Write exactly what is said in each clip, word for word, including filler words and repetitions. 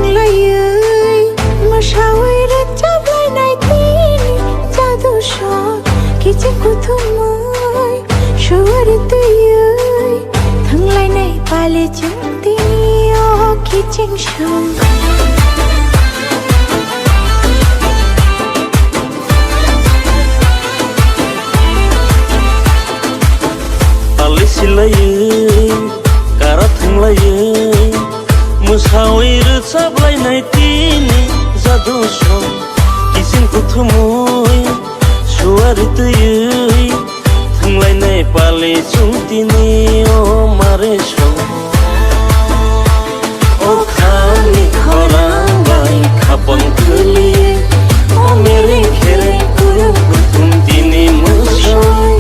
Laiwi, mwsawi rwchap lainai tini jadu sok, kiching kuthumwi, suwari twiwi, thwnglainai pali chwng tini o kiching sok. Pali silaiwi, kara thwnglaiwi, mwsawi rwchap lainai tini jadu song. Kiching kuthumwi, suwari twiwi, thwnglainai pali chwng tini o mare song. O khamni khorang bai khapang kwlwi, o mereng khereng kurung kuthum tini mwsoi.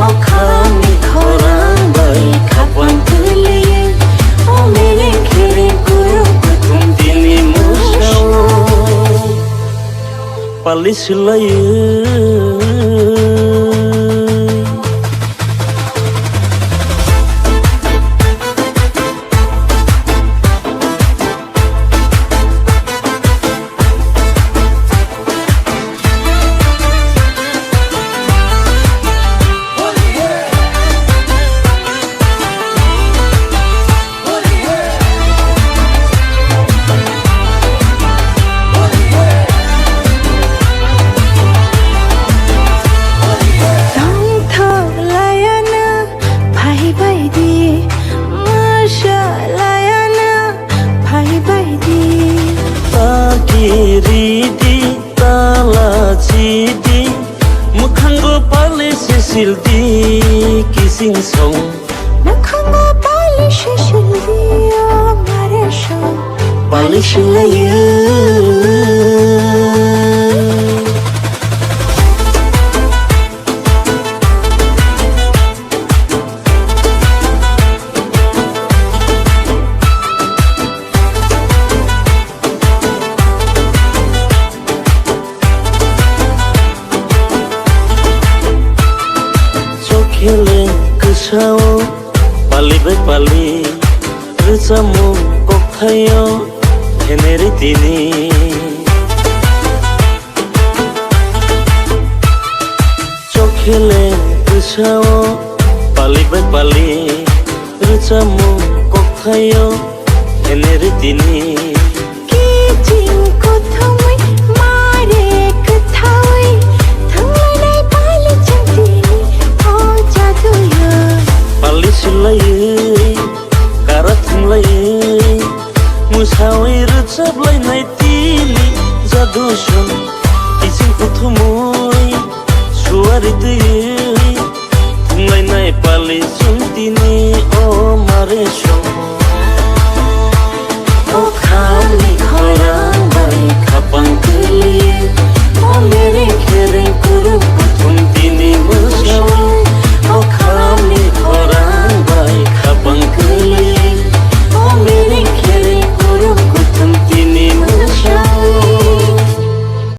O khamni khorang bai khapang kwlwi, o mereng khereng kurung kuthum tini mwsoi. Pali silaiwi. Tongthok laiano phai bai di, mwsa laiano phai bai di. Ta kiri di, ta lachi di, mwkhango pali sisil di, kising song. Mwkhango pali sisil di, o mare song. Pali silaiwi. Chokheleng kwsao pali bai pali, rwchapmung kokthaio pheneri tini. Chokheleng kwsao pali bai pali, rwchapmung kokthaio pheneri tini. Kiching kuthumwi mare kwthawi, thanglainai pali chwng tini o jaduyo. Pali silaiwi, kara thumlaiwi, mwsawi rwchaplainai tini jadu song. Kiching kuthumwi, suwari twiwi, thumlainai pali chwng tini o mare song. O khamni